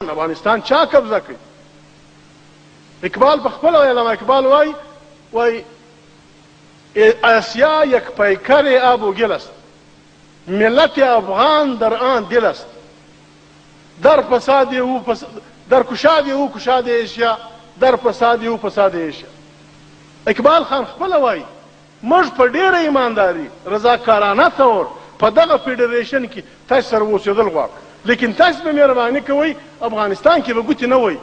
افغانستان چا قبضه کړ؟ اقبال په خپله وایي، علامه اقبال وایي، وایي اسیا یک پیکر آب و گل است، ملت افغان در آن دل است، در فساد او پس در کشاد او کشاد ایشیا، در فساد او فساد ایشیا. اقبال خان خپله وایي، موږ په ډېره ایمانداري رضاکارانه طور په دغه فدریشن کې تاسو سره اوسېدل غواړو، لیکن تاسو به مهرباني کوئ افغانستان کې به ګوتې نه وئ.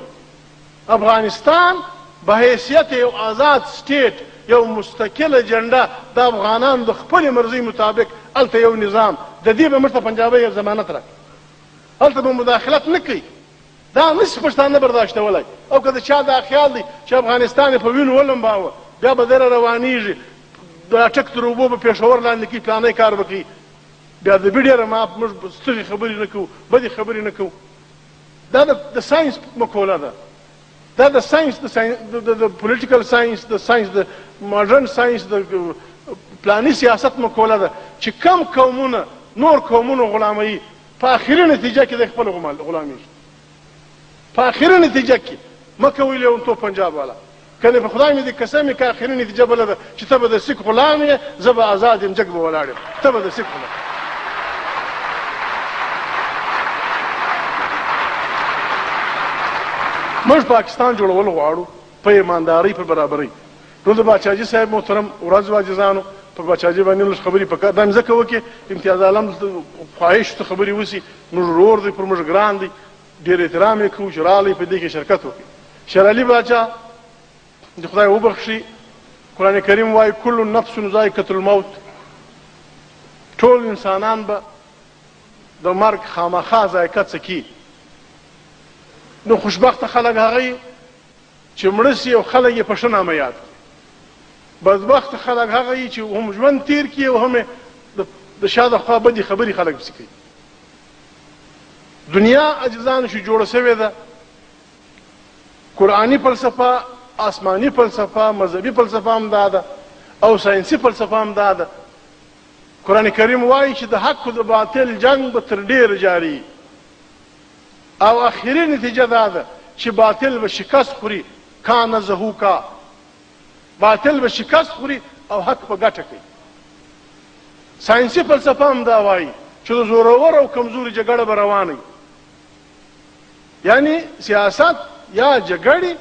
افغانستان به حیثیت یو آزاد سټیټ، یو مستقله جنډه د افغانانو د خپلې مرضۍ مطابق هلته یو نظام، د دې به موږ ته پنجابۍ ضمانت راکړي، هلته به مداخلت نه کوي. دا نه شي پښتانه برداشتولی. او که د چا دا خیال دی چې افغانستان یې په وینو ولمباوه، بیا به دره روانېږي، د اټک تر اوبو به پېښور لاندې کوي، فلانی کار به کوي، بیا د بي ډېره معاف، موږ ستغې خبرې نه کوو، بدې خبرې نه کوو. دا د ساینس مقوله ده، دا د ساینس، د پولیټیکل ساینس، د ساینس، د ماډرن ساینس، د پلاني سیاست مقوله ده چې کم قومونه نور قومونو غلاموي، په اخري نتیجه کې د خپل غلامېږي. په اخري نتیجه کې مه کوئ لیونتوب پنجاب والا، کنې په خدای مې دې قسم وي که اخري نتیجه بله ده چې ته به د سیک غلام یې، زه به ازاد یم، جګ به ولاړ یم، ته به د سیک غلام. موږ پاکستان جوړول غواړو په ایماندارۍ، په برابرۍ. نو د باچاجي صاحب محترم ورځ واجزانو په باچاجي باندې لږ خبرې پکار دا مې ځکه وکړې، امتیاز عالم خواهش ته خبرې وسي، موږ ورور دی، پر موږ ګران دی، ډېر احترام یې کوو چې راغلی په دې کې شرکت وکړي. شېرعلي باچا د خدای وبخښي، قرآن کریم وایي کل نفس ذائقة الموت، ټول انسانان به د مرګ خامخا ذایقه څکي. نو خوشبخته خلک هغه چې مړه سي او خلک یې په ښه نامه یاد کړي، بدبخته خلک هغه یي چې هم ژوند تیر کړي او هم د شا د خوا بدې خبرې خلک پسې کوي. دنیا عاجزانو چې جوړه شوې ده، قرآني فلسفه، آسماني فلسفه، مذهبي فلسفه هم دا ده او ساینسي فلسفه هم دا ده. قرآن کریم وایي چې د حق او د باطل جنګ به تر ډېره جاري او اخري نتیجه دا ده چې باطل به شکست خوري، کان زهوکا، باطل به شکست خوري او حق به ګټه کوي. ساینسي فلسفه هم دا وایي چې د زورور او کمزوري جګړه به روانه وي، یعنی سیاست یا جګړې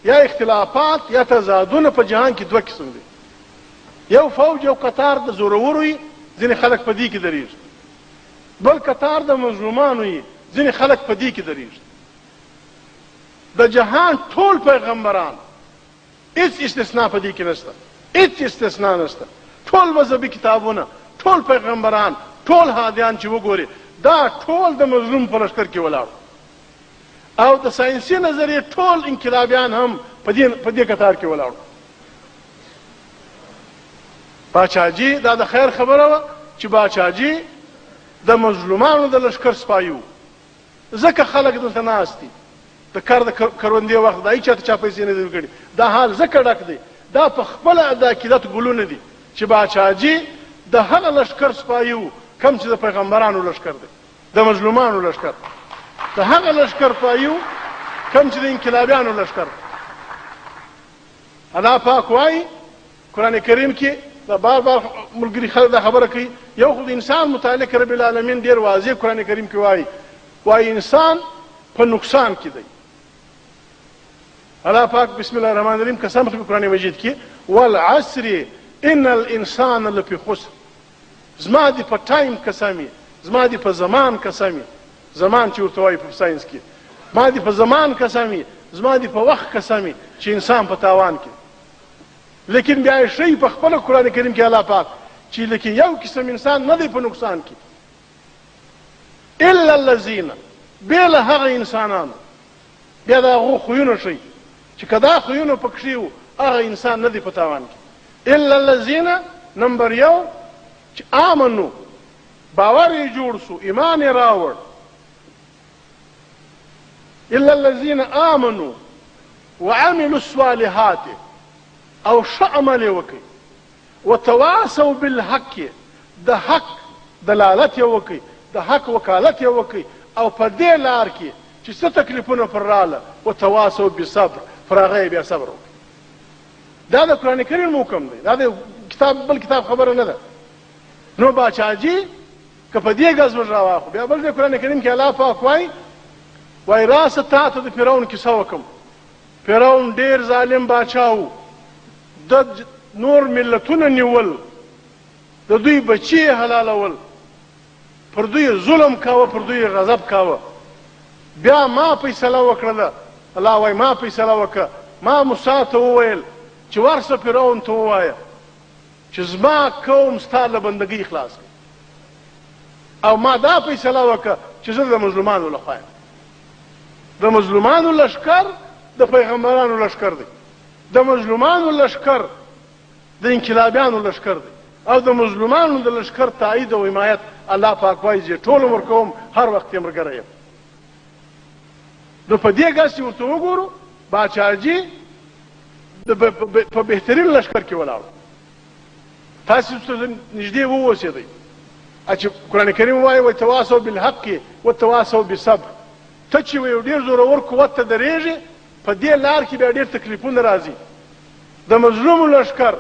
یا اختلافات یا تضادونه په جهان کې دوه قسم دي. یو فوج یو قطار د زورورو وي، ځینې خلک په دې کې درېږي، بل قطار د مظلومانو وي، ځینې خلک په دې کې درېږي. د جهان ټول پیغمبران هیڅ استثنا په دې کې نشته، هیڅ استثنا نشته. ټول مذهبي کتابونه، ټول پیغمبران، ټول هادیان چې وګوري، دا ټول د مظلوم په لښکر کې ولاړ او د ساینسي نظریې ټول انقلابیان هم په دې قطار کې ولاړ. باچاجي دا د خیر خبره وه چې باچاجي د مظلومانو د لښکر سپایي و، ځکه خلک دلته ناست دي. د کار د کروندې وخت دا هیچا ته چا پیسې نه دي ورکړي، دا حال ځکه ډک دی، دا په خپله د عقیدت ګلونه دي چې باچاجي د هغه لښکر سپایي و کوم چې د پیغمبرانو لښکر دی، د مظلومانو لښکر، د هغه لښکر پایي و کوم چې د انقلابیانو لښکر. الله پاک وایي قرآن کریم کې، دا بار بار ملګري خلک دا خبره کوي، یو خو د انسان متعلق رب العالمین ډېر واضح قرآن کریم کې وایي، وایي انسان په نقصان کې دی. الله پاک بسم الله الرحمن الرحیم قسم خوري قرآن مجید کې، والعصر ان الانسان لفی خسر. زما دې په ټایم قسم وي، زما دې په زمان قسم وي، زمان چې ورته وایي په ساینس کې، ما دې په زمان قسم وي، زما دې په وخت قسم وي چې انسان په تاوان کې. لیکن بیا یې ښیي په خپله قرآن کریم کې الله پاک چې لیکن یو قسم انسان نه دی په نقصان کې، الا الذین، بې له هغه انسانانو. بیا د هغو خویونه ښیي چې که دا خویونه پکښې وو هغه انسان نه دی په تاوان کې. الا الذین، نمبر یو چې آمنو، باور یې جوړ سو، ایمان یې راوړ. الا الذین آمنو وعملوا الصالحات، او ښه عمل یې وکړي. وتواصوا بالحق، د حق دلالت یې وکړي، د حق وکالت یې وکړي، او په دې لار کې چې څه تکلیفونه پر راله، وتواصوا بالصبر، پر هغه یې بیا صبر وکړ. دا د قرآن کریم حکم دی، دا د کتاب بل کتاب خبره نه ده. نو باچاجي که په دې ګز موږ راواخلو، بیا بل ځای قرآن کریم کې الله پاک وایي، وایي راسه تا ته د فرعون کیسه وکړم. فرعون ډېر ظالم باچا و، د نور ملتونه نیول، د دوی بچي یې حلالول، پر دوی ظلم کاوه، پر دوی غضب کاوه. بیا ما فیصله وکړله، الله وایي ما فیصله وکړه، ما موسی ته وویل چې ورسه فرعون ته ووایه چې زما قوم ستا له بندګۍ خلاص کړي، او ما دا فیصله وکړه چې زه د مظلومانو لخوا یم. د مظلومانو لښکر د پیغمبرانو لښکر دی، د مظلومانو لښکر د انقلابیانو لښکر دی، او د مظلومانو د لښکر تایید او حمایت الله پاک وایي چې ټول عمر کوم، هر وخت یې ملګری یم. نو په دې ګز چې ورته وګورو، باچاجي په بهترین لښکر کې ولاړ. تاسې ورته نږدې واوسېدئ چې قرآن کریم وایي وتواصوا بالحق وتواصوا بالصبر. ته چې یو ډېر زورور قوت ته درېږې، په دې لار کې بیا ډېر تکلیفونه راځي. د مظلومو لښکر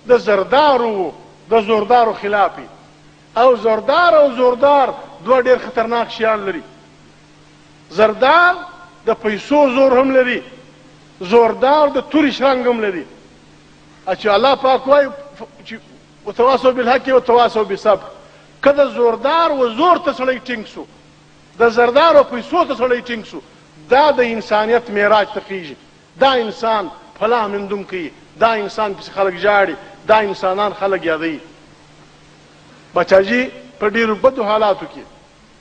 د زردارو د زوردارو خلاف، او زردار او زوردار دوه ډېر خطرناک شیان لري. زردار د پیسو زور هم لري، زوردار د تورې شرنګ هم لري. چې الله پاک وایي چې وتواصوا بالحق وتواصوا بالصبر، که د زوردار و زور ته سړی ټینګ سو، د زردار و پیسو ته سړی ټینګ سو، دا د انسانیت معراج ته خیږي. دا انسان فلاح مندوم کوي، دا انسان پسې خلک ژاړي، دا انسانان خلک یادوي. باچاجي په ډېرو بدو حالاتو کې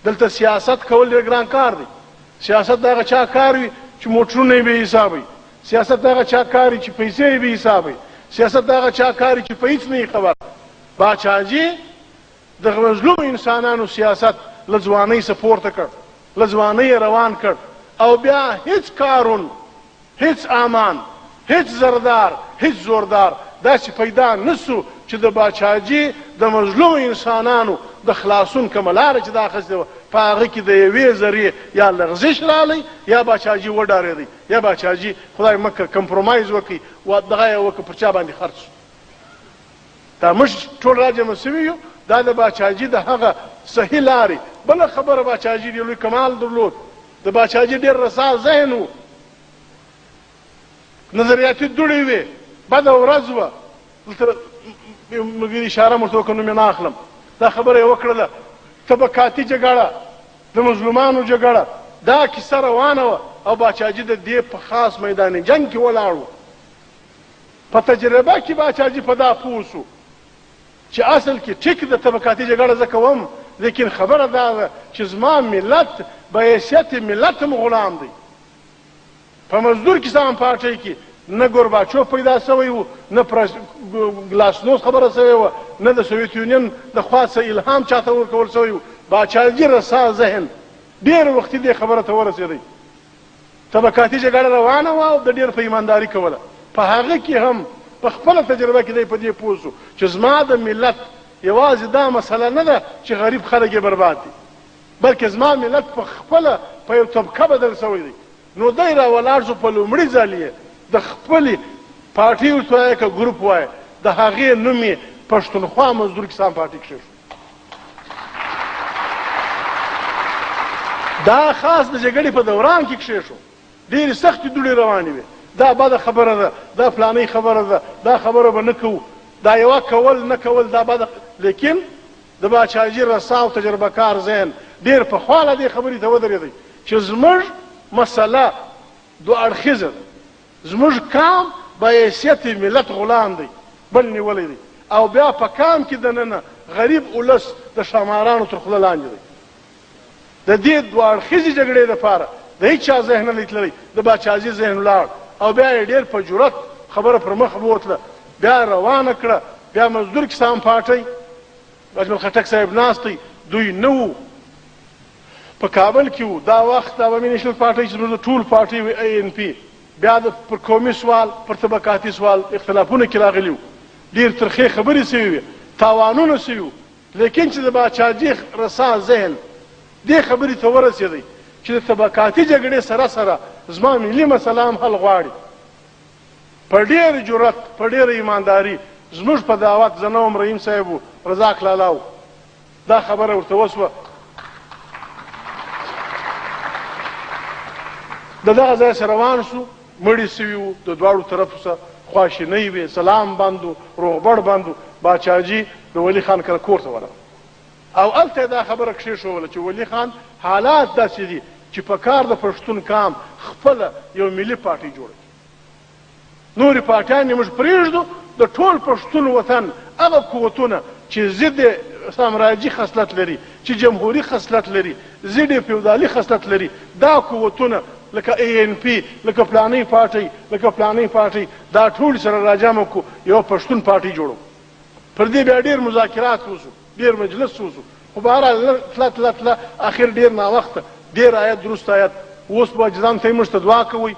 دلته سیاست کول ډېر ګران کار دی. سیاست د هغه چا کار وي چې موټرونه یې بې حسابه وي، سیاست د هغه چا کار وي چې پیسې یې بې حسابه وي، سیاست د هغه چا کار وي چې په هیڅ نه یې خبر. باچاجي د مظلومو انسانانو سیاست له ځوانۍ څخه پورته کړ، له ځوانۍ یې روان کړ، او بیا هیڅ کارون، هیڅ امان، هیڅ زردار، هیڅ زوردار داسې پیدا نه سو چې د باچاجي د مظلومو انسانانو د خلاصون کومه لاره چې دا اخیستې وه، په هغه کې د یوې ذرې یا لغزش راغلی، یا باچاجي وډارېدی، یا باچاجي خدای مه کړه کمپرومایز وکړي، دغه یې وکړه، پر چا باندې خرڅ شو. دا موږ ټول راجمع شوي یو، دا د باچاجي د هغه صحیح لارې. بله خبره، باچاجي ډېر لوی کمال درلود، د باچاجي ډېر رسا ذهن و، نظریاتي دوړې وې. بده ورځ وه، دلته ملګري اشاره مې ورته وکړه، نوم یې نه اخلم، دا خبره یې وکړله، طبقاتي جګړه، د مظلومانو جګړه، دا کیسه روانه وه، او باچاجي د دې په خاص میدان جنګ کې ولاړ و. په تجربه کې باچاجي په دا پوه سو چې اصل کې ټیک د طبقاتي جګړه زه کوم، لیکن خبره دا ده چې زما ملت به حیثیت ملت هم غلام دی. په مزدور کسان پارټۍ کې نه ګورباچوف پیدا شوی و، نه ګلاسنوس خبره شوې وه، نه د سوویت یونین د خوا څخه الهام چاته ورکول شوی و. باچاجي رسا ذهن ډېر وختي دې خبره ته ورسېدی. طبقاتي جګړه روانه وه او د ډېر په ایمانداري کوله. په هغه کې هم په خپله تجربه کې دی په دې پوه شو چې زما د ملت یوازې دا مسله نه ده چې غریب خلک یې برباد دي، بلکې زما ملت په خپله په یو طبقه بدل شوی دی. نو دی را ولاړ شو، په لومړي ځل یې د خپلې پارټۍ ورته وایه که ګروپ وایه، د هغې نوم یې پښتونخوا مزدور کسان پارټي کښېښود. دا خاص د جګړې په دوران کې کښېښود. ډېرې سختې دوړې روانې وې، دا بده خبره ده، دا فلانۍ خبره ده، دا خبره به نه کوو، دا یوه کول نه کول دا بده. لیکن د باچاجي رسا او تجربه کار ذهن ډېر پخوا له دې خبرې ته ودرېدی چې زموږ مسله دوه اړخیزه ده، زموږ کام به حیثیت ملت غلام دی، بل نیولی دی، او بیا په کام کې دننه غریب ولس د ښامارانو تر خوله لاندې دی. د دې دوه اړخیزې جګړې دپاره د هیچا ذهن نه دی تللی، د باچاجي ذهن ولاړ، او بیا یې ډېر په جرأت خبره پر مخ بوتله، بیا روانه کړه. بیا مزدور کسان پارټۍ اجمل خټک صاحب ناست دی، دوی نه وو، په کابل کې وو. دا وخت د عوامي نېشنل پارټۍ چې زموږ د ټول پارټۍ وي ای ان پي، بیا د پر قومي سوال، پر طبقاتي سوال اختلافونه کې راغلي وو، ډېر ترخې خبرې شوې وې، تاوانونه شوي وو. لیکن چې د باچاجي رسا ذهن دې خبرې ته ورسېدی چې د طبقاتي جګړې سره سره زما ملي مسله هم حل غواړي. په ډېر جرأت، په ډېره ایمانداري زموږ په دعوت، زه نه وم، رحیم صاحب و، رزاق لالا و، دا خبره ورته وشوه. د دغه ځای سره روان شو، مړي سوي وو، د دواړو طرفو سره خواشینۍ وې، سلام بند و، روغبړ بند و. باچاجي د ولي خان کره کور ته ورغی او هلته یې دا خبره کښېښووله چې ولي خان حالات داسې دي چې په کار د پښتون کام خپله یو ملي پارټۍ جوړه کړي، نورې پارټیانې موږ پرېږدو، د ټول پښتون وطن هغه قوتونه چې ضد سامراجي خصلت لري، چې جمهوري خصلت لري، ضد فیودالي خصلت لري، دا قوتونه لکه ای ان پي، لکه فلانۍ پارټۍ، لکه فلانۍ پارټۍ، دا ټول سره راجمع کړو، یوه پښتون پارټۍ جوړو. پر دې بیا ډېر مذاکرات وشو، ډېر مجلس وشو، خو بهرحال تله تله تله اخر ډېر ناوخته، ډېر آیت درست آیت. اوس به عاجزان ته موږ ته دعا کوئ.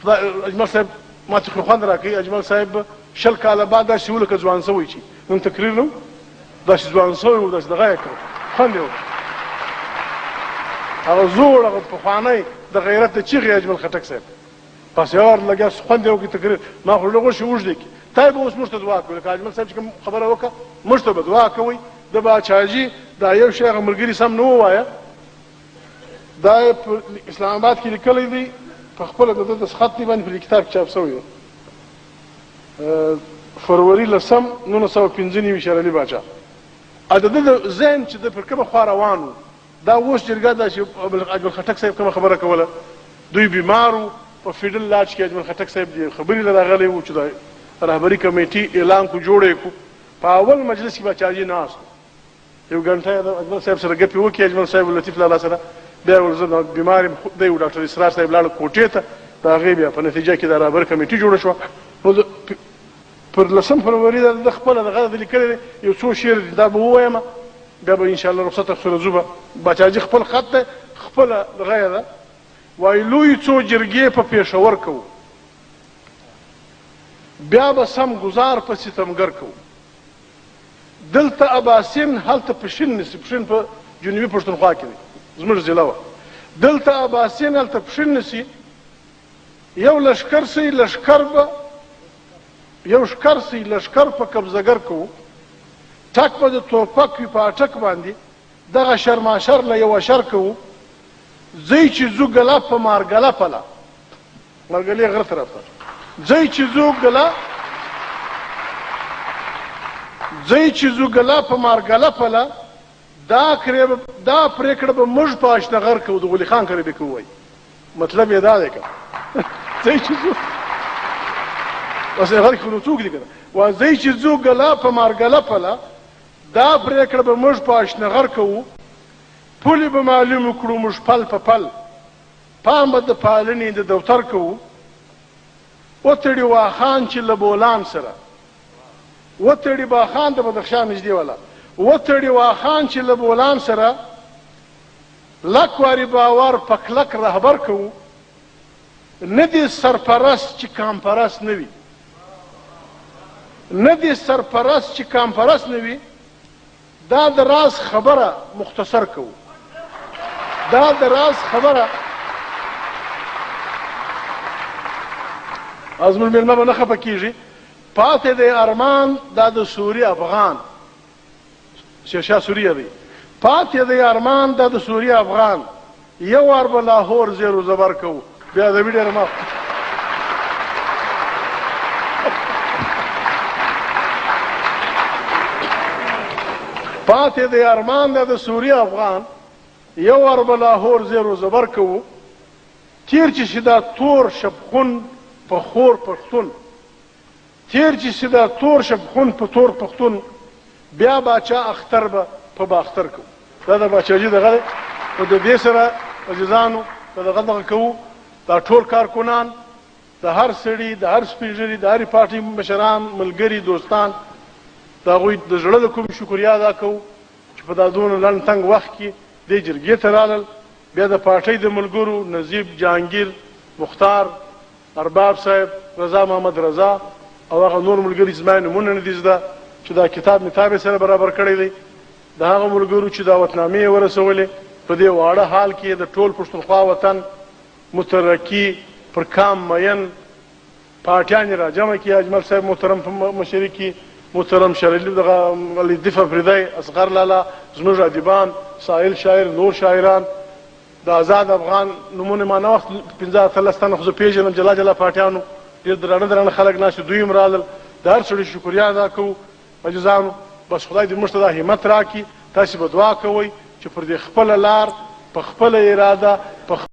خدای اجمل صاحب ما ته خو خوند راکوي. اجمل صاحب 20 کاله بعد داسې و لکه ځوان سوی چې نن تقریر نه و، داسې ځوان سوی و، داسې دغه یې کړ، خوند یې وکړ. هغه زوړ هغه پخوانی د غیرت د چیغې اجمل خټک صاحب پس یو وار لګیا خوند یې وکړ تقریر. ما خو زړه غوښې اوږدې کړي. تای به اوس موږ ته دعا کوي، لکه اجمل صاحب چې کوم خبره وکړه موږ ته به دعا کوئ. د باچاجي دا یو شی هغه ملګري سم نه ووایه، دا یې په اسلام آباد کې لیکلی دی، په خپله د ده دستخط دی باندې په دې کتاب کې چاپ شوی دی، فروری 10 1995 شېرعلي باچا. د ده د ذهن چې د پر کومه خوا روان و، دا اوس جرګه ده چې اجمل خټک صاحب کومه خبره کوله، دوی بیمار وو په فیډل لاج کې. اجمل خټک صاحب دې خبرې له راغلی و چې د رهبري کمیټې اعلان کو، جوړه یې کړو. په اول مجلس کې باچاجي ناست و، یو ګنټه یې د اجمل صاحب سره ګپې وکړې، اجمل صاحب لطیف لالا سره. بیا یې زه بیمار یم، دی و ډاکټر اسرار صاحب لاړ کوټې ته، د هغې بیا په نتیجه کې د رهبر کمیټې جوړه شوه. نو پر 10 فروری دا د خپله دغه د لیکلی دی، یو څو شعر دي، دا به ووایم، بیا به انشاءالله رخصت سره ځو. به باچاجي خپل خط دی، خپله دغه یې ده. وایي لوی څو جرګې په پېښور کوو، بیا به سم ګزار په ستمګر کوو. دلته اباسین هلته پښین نیسي، پښین په جنوبي پښتونخوا کې دی، زموږ ضلع وه. دلته اباسین هلته پښین نیسي، یو لښکر سي لښکر به یو ښکر سي لښکر په قبضهګر کوو، ټک به د توپک وي په اټک باندې، دغه شرماشر له یو اشر کوو. ځئ چې ځو ګله په مارګله پله، مارګلې غره طرف ته ځئ چې ځو ګله، ځئ چې ځو ګله په مارګله پله، دا پرېکړه به موږ په اشنغر کوو، د غولي خان کره به کوو. وایي مطلب یې دا دی که ځئ چې ځو اشنغر کې خو نو څوک دي که نه. وایي ځئ چې ځو ګله په مارګله پله، دا پرېکړه به موږ په اشنغر کوو، پولې به معلومې کړو موږ پل په پل، پام به د پالنې د دوتر کوو. وتړي واخان چې له بولان سره، وتړي باخان د بدخشان نږدې والا، وتړي واخان چې له بولان سره، لک واري باور په کلک رهبر کوو. نه دې سرپرست چې کامپرست نه وي، نه دې سرپرست چې کامپرست نه وي، دا د راز خبره مختصر کوو، دا د راز خبره. زموږ مېلمه به نه خفه کېږي. پاتې دی ارمان دا د سوري افغان، شېرشاه سوري دی، پاتې دی ارمان دا د سوري افغان، یو وار به لاهور زیر و زبر کوو. بیا د ډېره ما پاتې دی ارمان دا د سوري افغان، یو وار به لاهور زیر و زبر کوو. تېر چې شي دا تور شبخون په خور پښتون، تېر چې شي دا تور شبخون په تور پښتون، بیا باچا اختر به په باختر کوو. دا د باچاجي دغه دی. نو د دې سره عزیزانو که دغه دغه کوو، دا ټول کارکنان د هر سړي، د هر سپین ږیري، د هرې پارټۍ مشران، ملګري، دوستان، د هغوی د زړه له کومې شکریا ادا کوو چې په دا دونه لنډ تنګ وخت کې دې جرګې ته رالل. بیا د پارټۍ د ملګرو نظیب، جهانګیر، مختار، ارباب صاحب، رضا محمد رضا او هغه نور ملګري چې زما یې نومونه نه دي زده چې دا کتاب مې تابع سره برابر کړی دی، د هغه ملګرو چې دعوتنامې یې ورسولې، په دې واړه حال کې د ټول پښتونخوا وطن مترقي پر کام مین پارټیان راجمع کړي، اجمل صاحب محترم په مشري کې، محترم شرعلي دغه لطیف افریدی، اصغر لالا، زموږ ادیبان، ساحل شاعر، نور شاعران، د آزاد افغان نومونه ما نه وخت 15 18 تنه خو زه پېژنم، جلا جلا پارټیانو ډېر درانه درانه خلک ناست، دوی هم رالل. د هر سړي شکریه ادا کوو. عزیزانو، بس خدای دې موږ ته دا همت راکړي. تاسې به دعا کوئ چې پر دې خپله لار، په خپله اراده، په